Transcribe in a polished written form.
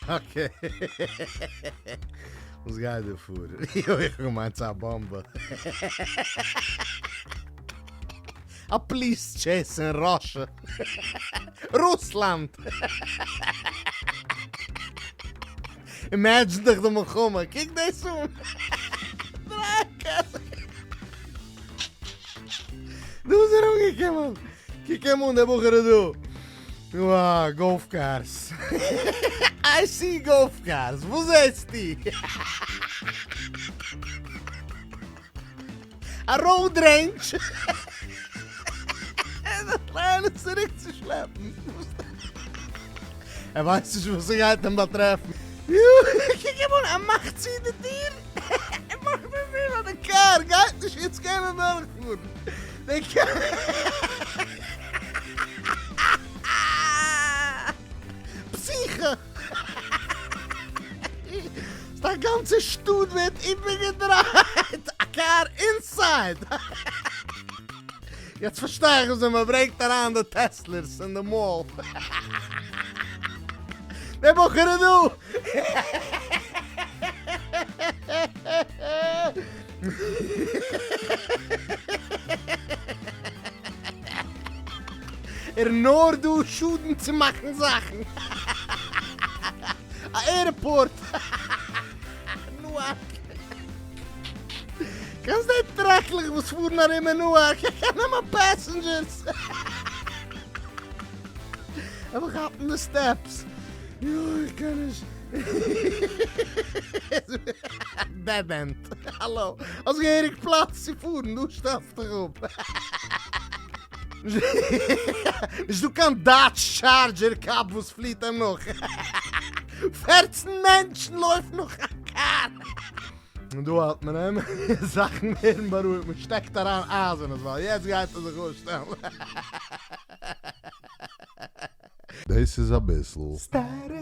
Okay. וואס גייט דא פאר? יוי איך האב געמיינט ס'איז א באמבע. א police chase אין Russia. רוסלאנד. Imagine דיך די מלחמה. קוק דאס אן. דריי cars. דא איז ער אנגעקומען. קוק אים אן דער בחור איז דא. Wow, golf cars. I see golf cars. וואס זעסטו? א road wrench. ער try ען צוריק צו שלעפן. ער ווייסט נישט וואס ס'גייט אים באטרעפן. קוק אים אן, ער מאכט צו די טיר. ער מאכט די טיר אז די קאר גייט נישט יעצט קענען דורכפארן. די קאר. פסיכא! א גאנצע שטאט ווערט איבערגעדרייט! א קאר inside! יעצט פארשטיי איך וויאזוי מען ברענגט אריין די Teslas אין די mall. דער בחור איז דא! ער איז נאר דא שאדן צו מאכן זאכן. א airport. Newark. קענסט די טרעקלעך וואס פארן ארום אין Newark? איך קען נעמען passengers. ער וויל כאפן די steps. יוי איך קען נישט. Dead end. האלא. האסט געהעריג פלאץ צו פארן דא שטעלסט דיך אפ. נישט דא קיין Dodge Charger cop וואס פליעט אים נאך. 14 מענטשן לויפן נאך א קאר. און דא האלט מען אים. זאכן ווערן בארואיגט. מען שטעקט אריין אייזענעס ווייל יעצט גייט ער זיך אויסשטעלן. דאס איז אביסל. סטעריאו.